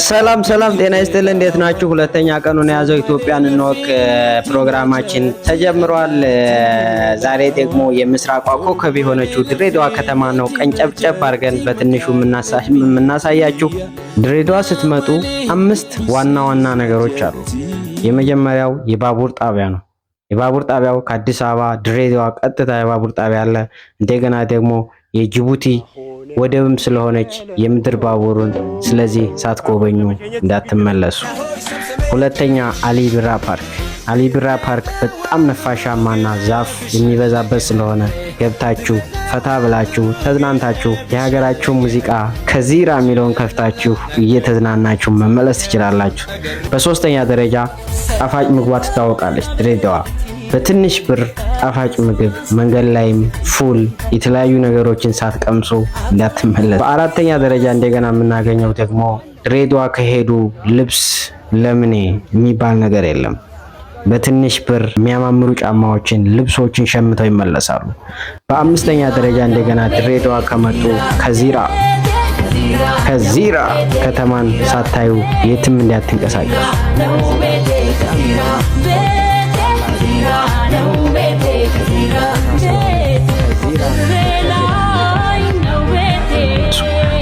ሰላም ሰላም፣ ጤና ይስጥልን። እንዴት ናችሁ? ሁለተኛ ቀኑን የያዘው ኢትዮጵያን እንወቅ ፕሮግራማችን ተጀምሯል። ዛሬ ደግሞ የምስራቋ ኮከብ የሆነችው ድሬዳዋ ከተማ ነው ቀንጨብጨብ አድርገን በትንሹ የምናሳያችሁ። ድሬዳዋ ስትመጡ አምስት ዋና ዋና ነገሮች አሉ። የመጀመሪያው የባቡር ጣቢያ ነው። የባቡር ጣቢያው ከአዲስ አበባ ድሬዳዋ ቀጥታ የባቡር ጣቢያ አለ። እንደገና ደግሞ የጅቡቲ ወደብም ስለሆነች የምድር ባቡሩን ስለዚህ ሳትጎበኙ እንዳትመለሱ። ሁለተኛ አሊ ቢራ ፓርክ። አሊ ቢራ ፓርክ በጣም ነፋሻማና ዛፍ የሚበዛበት ስለሆነ ገብታችሁ ፈታ ብላችሁ ተዝናንታችሁ የሀገራችሁ ሙዚቃ ከዚራ የሚለውን ከፍታችሁ እየተዝናናችሁ መመለስ ትችላላችሁ። በሶስተኛ ደረጃ ጣፋጭ ምግቧ ትታወቃለች ድሬዳዋ። በትንሽ ብር ጣፋጭ ምግብ፣ መንገድ ላይም ፉል፣ የተለያዩ ነገሮችን ሳትቀምሱ እንዳትመለስ። በአራተኛ ደረጃ እንደገና የምናገኘው ደግሞ ድሬዳዋ ከሄዱ ልብስ ለምኔ የሚባል ነገር የለም። በትንሽ ብር የሚያማምሩ ጫማዎችን፣ ልብሶችን ሸምተው ይመለሳሉ። በአምስተኛ ደረጃ እንደገና ድሬዳዋ ከመጡ ከዚራ ከተማን ሳታዩ የትም እንዳትንቀሳቀሱ።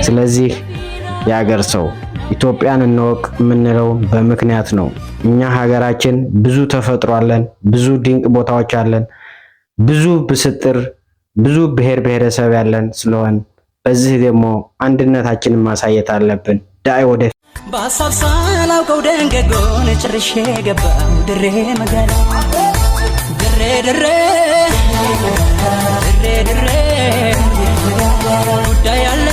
ስለዚህ የአገር ሰው ኢትዮጵያን እንወቅ የምንለው በምክንያት ነው። እኛ ሀገራችን ብዙ ተፈጥሮ አለን፣ ብዙ ድንቅ ቦታዎች አለን፣ ብዙ ብስጥር፣ ብዙ ብሔር ብሔረሰብ ያለን ስለሆን በዚህ ደግሞ አንድነታችንን ማሳየት አለብን። ዳይ ወደ በሀሳብ ሳላውቀው ደንገጎን ጭርሼ ገባው ድሬ መጋላ ድሬ ድሬ ድሬ ድሬ ጉዳይ አለ።